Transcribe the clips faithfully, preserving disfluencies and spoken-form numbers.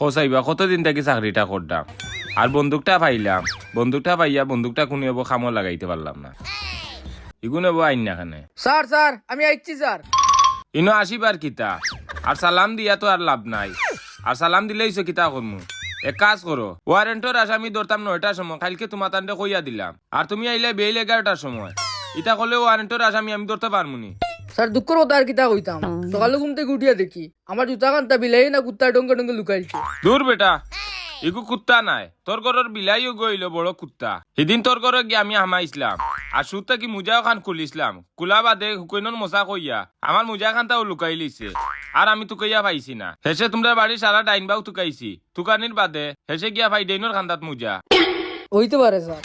কও চাইবা, কতদিন থাকি চাকরিটা কররাম, আর বন্দুকটা পাইলাম, বন্দুকটা পাইয়া বন্দুকটা কুনু এবো কামো লাগাইতে পারলাম না। ইগুন এবো আইন না কেনে? স্যার, স্যার, আমি আইচ্ছি, স্যার। ইনো আসিবার কিতা? আর সালাম দিয়া তো আর লাভ নাই। আর সালাম দিলে অইছে কিতা করমু? এক কাজ করো, ওয়ারেন্টর আসামি ধরতাম নয়টার সময়, কাইলকে তুমাতানরে কইয়া দিলাম। আর তুমি আইলে বেইল এগারোটার সময়। ইতা করলে ওয়ারেন্টর আসামি আমি ধরতে পারমুনি। স্যার, দুঃখর কথা আর কিতা কইতাম, সকালে ঘুম থাকি উঠিয়া দেখি আমার জুতা খান্তা বিলাইয়ে না কুত্তায় ডঙ্গে ডঙ্গে লুকাইছে। দূর বেটা, ইগু কুত্তা নায়, তোর ঘরর বিলাইও গইলো বড় কুত্তা। হিদিন তোর ঘরো গিয়া আমি হামাইছলাম, আর সুতা কি মুজা ওখান খুলিছলাম, খুলা বাদে হুকইনর মশা কইয়া আমার মুজা খান্তাও লুকাইলিছে, আর আমি তুকাইয়া পাইছি না। হেষে তুমরার বাড়ির সারা ডাইন বাউ তুকাইছি, তুকানির বাদে হেষে গিয়া পাই ডাইনর খান্তাত মুজা। অইতে পারে স্যার,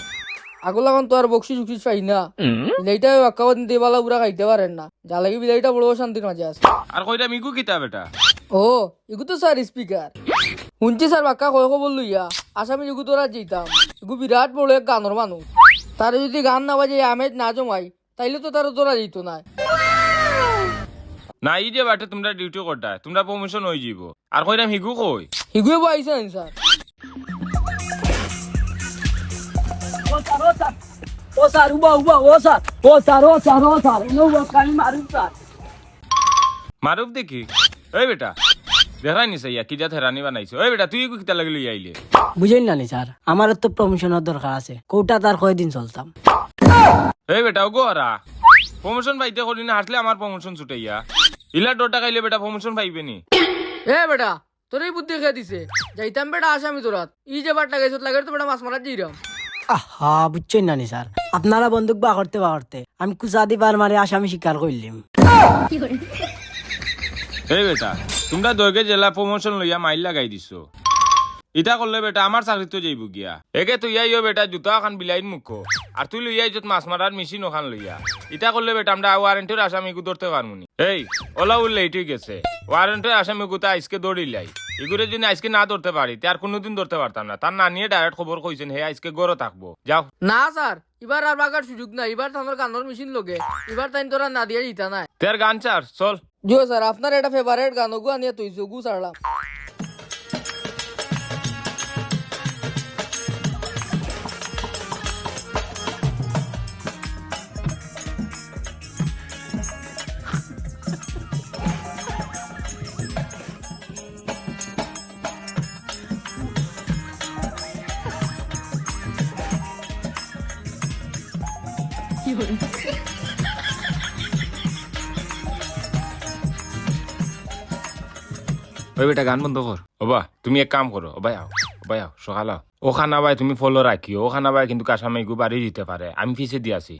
আগর লাখান তো আর বকশিস উকশিস পাই না। বিলাইটায় বাক্কা বাদ দিতে বালা বুরা খাইতে পারের না, যার লাগি বিলাইটা বড় অশান্তির মাঝে আছে। আর কইরাম ইগু কিতা বেটা? ও, ইগু তো স্যার স্পিকার। হুনছি স্যার বাক্কা কয় খবর লইয়া আসামির ইগু ধরাত যাইতাম। ইগু বিরাট বড় এক গানর মানুষ। তারে যুদি গান না বাজাই আমেজ না জমাই, তাইলে তো তারে ধরা যাইতো নায়। না, ই যে বাটে তুমরা ডিউটি কররায়, তুমরার প্রমোশন অইযিবো। আর কইরাম হিগু কই? হিগুয়ে বইছে নানি স্যার? ও স্যার, ও স্যার, ও স্যার, উবা, উবা, ও স্যার, ও স্যার, ও স্যার, ও স্যার, ইনো উবা, আমি মারুফ স্যার। মারুফ দেখি? এই বেটা, দেখরায়নি চাইয়া, কি জাত হেরানি বানাইছে। এই বেটা, তুই ইগু কিতার লাগি লইয়া আইলে? বুঝইন না নি স্যার, আমারও তো প্রমোশনর দরকার আছে। কোটা তার কয়দিন চলতাম? এই বেটা, ওগো হরা, প্রমোশন পাইতে করি না, হাসলে আমার প্রমোশন ছুটাইয়া। ইলা ডর দেখাইলে বেটা প্রমোশন পাইবে নি? এ বেটা, তোরে ই বুদ্ধি কে দিছে? যাইতাম বেটা আসামি ধরাত। ই যে বাট্টা গাইছত লাগের তো বেটা মাছ মারাত যাইরাম। আহা, বুঝছইন না নি স্যার, আপনারা বন্দুক বার করতে বার করতে আমি কুচা দি বার মারি আসামি শিকার করিলিমু। এই বেটা, তুমরা দুইগে যেলা প্রমোশন লইয়া মাইর লাগাই দিছো, ইতা করলে বেটা আমার চাকরি তো যাইবো গিয়া। একে তুই আইও বেটা জুতা খান বিলাইর মুখো, আর তুই লইয়া আইছত মাছ মারার মেশিন ওখান লইয়া। ইতা করলে বেটা আমরা ওয়ারেন্টর আসামি ইগু ধরতে পারমুনি। এই, ওলা উল্লে ইটুই গেছে। ওয়ারেন্টর আসামি ইগুতা আইজকে ধরিলাই। ইগুরে যুদি আইজকে না ধরতে পারি, তে আর কুনুদিন ধরতে পারতাম না। তার নানিয়ে direct খবর কইছইন, হে আইজকে ঘরো থাকবো। যাও। না স্যার, ইবার আর বাগার সুযোগ নাই। ইবার তানর গানর মেশিন লগে। ইবার তাইন ধরাত না দিয়া যাইতা নায়। তে আর গান ছাড়, চল। জি স্যার, আপনার এটা favourite গান, ওগু আনিয়া থইছি, ওগু ছাড়লাম। ওই বেটা, গান বন্ধ কর। ওবা, তুমি এক কাম করো, ওবা আও, ওবা আও, সকাল আও। ও খানা ভাই তুমি ফলো রাখিও, ও খানা ভাই কিন্তু আসামি ইগু বাড়ি দিতে পারে, আমি পিছে দি আছি।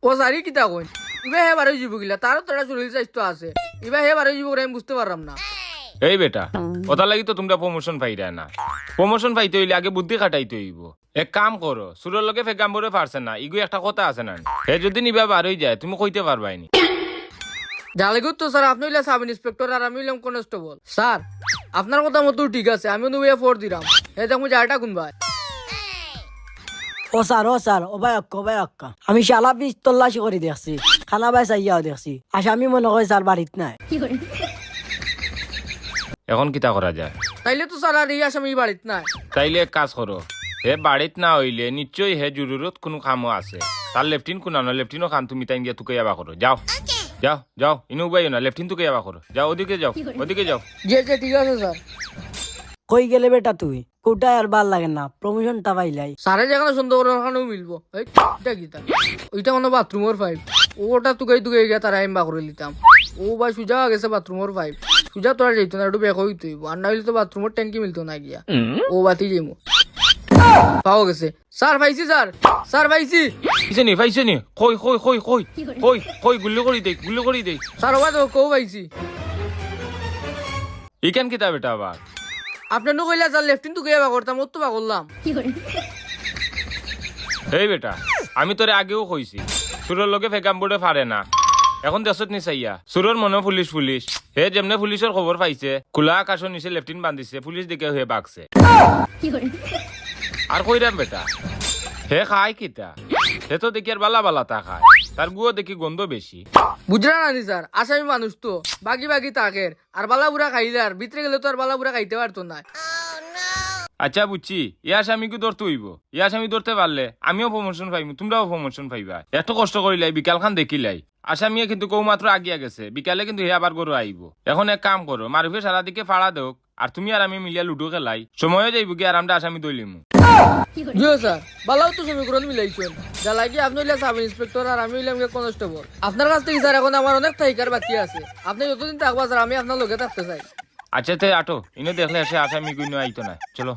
ও স্যার, ই কিতা কইন? ইবা হে বারই যিবো কিলা, তারও তো একটা শরীর স্বাস্থ্য আছে। ইবা হে বারই যিবো কিলা আমি বুঝতে পারলাম না। এই বেটা, ওটার লাগি তো তুমরা প্রমোশন পাইরায় না। প্রমোশন পাইতে অইলে আগে বুদ্ধি খাটাইতে অইবো। এক কাম করো, চুরর লগে পেগাম্বরে পারছে না, ইগু একটা কথা আছে না? হে যুদি ইবা বারই যায়, তুমি কইতে পারবায় নি। জালেগুত তো স্যার, আপনি অইলা সাব ইন্সপেক্টর আর আমি অইলাম কনস্টেবল। স্যার, আপনার কথা মতো ঠিক আছে, আমি অনুভবে ফোর দিলাম। হে দেখমু জায়গাটা কুনবায়। ও স্যার, ও স্যার, ওবায় অক্কা, ওবায় অক্কা। আমি শালা পিছ তল্লাশি করি দেখছি, খানা বায় চাইয়াও দেখছি। আসামি মনে কয় স্যার বাড়িত নাই। এখন কিতা করা যায়? তাইলে তো স্যার আর ই আসামি বাড়িত নাই। তাইলে এক কাজ করো, হে বাড়িত না অইলে নিশ্চয়ই হে জরুরত কুনু কামো আছে। তার লেফটিন কুনানো, লেফটিনো খান তুমি তাইন গিয়া তুকাইয়া বার করো। যাও, যাও, যাও, ইনো উবাইও না, লেফটিন তুকাইয়া বার করো। যাও, ওদিকে যাও, ওদিকে যাও। জি, জি, ঠিক আছে স্যার। কই গেলে বেটা তুই? কোটায় আর বার লাগে না, প্রমোশনটা পাইলাই। স্যারে যেখানো সন্দেহ করের ওখানো মিলবো। এই, ইটা কিতা? ইটা মানে বাথরুমর পাইপ। ওটা তুকাই তুকাই গিয়া তারে আমি বার করি লিতাম। ও ভাই, সুজা গেছে বাথরুমর পাইপ। সুজা তোরা যাইতো না, একটু বেক অইতে অইবো। আর না অইলে তো বাথরুমর ট্যাঙ্কি মিলতো না গিয়া। ও বাতি যাইমু। পাওয়া গেছে। স্যার, পাইছি স্যার। স্যার, পাইছি। পাইছো নি, পাইছো নি? কই, কই, কই, কই? কই, কই, গুল্লি করি দেই, গুল্লি করি দেই। স্যার, ওবা তো, কও পাইছি। ইখান কিতা বেটা আবার? আপনে নু কইলা স্যার লেফটিন তুকাইয়া বার করতাম, অউ তো বার করলাম। এই বেটা, আমি তোরে আগেও কইছি, চুরর লগে পেগাম্বরে পারে না। এখন দেখছত নি চাইয়া, চুরর মনো পুলিশ পুলিশ। হে যেমনে পুলিশর খবর পাইছে, খোলা আকাশর নিচে লেফটিন বান্ধিছে, পুলিশ দেখিয়া হে বাগছে। আর কইরাম বেটা, হে খায় কিতা? হে তো দেখি আর বালা বালা তা খায়, তার গুও দেখি গন্ধ বেশি। বুঝরা না নি স্যার, আসামি মানুষ তো বাগি বাগি তাকের, আর বালা বুরা খাইলে আর ভিতরে গেলে তো আর বালা বুরা খাইতে পারতো না। আচ্ছা বুঝছি, ই আসামিগু ধরতে অইবো। ই আসামি ধরতে পারলে আমিও প্রমোশন পাইমু, তুমরাও প্রমোশন পাইবা। এত কষ্ট করিলাই, বিকালখান দেখিলাই। আসামিয়ে কিন্তু কৌ মাত্র আগিয়া গেছে, বিকালে কিন্তু হে আবার ঘরো আইবো। এখন এক কাম করো, মারুফে সারা দিকে ফাড়া দেউক, আর তুমি আর আমি মিলিয়া লুডো খেলাই, সময়ও যাইবো গি আর আমরা আসামি ধরলিমু। জি স্যার, বালাউ তো সমীকরণ মিলাইছইন। জ্বালায় কি আপনে অইলা সাব ইন্সপেক্টর আর আমি অইলাম গিয়া কনস্টেবল। আপনার কাছ থাকি স্যার এখন আমার অনেক থাইকার বাকি আছে। আপনে যতদিন থাকবা স্যার আমি আপনার লগে থাকতে চাই। আচ্ছা তে আটো, ইনো দেখলে সে আসামিগু ইনো আইতো না। চলো।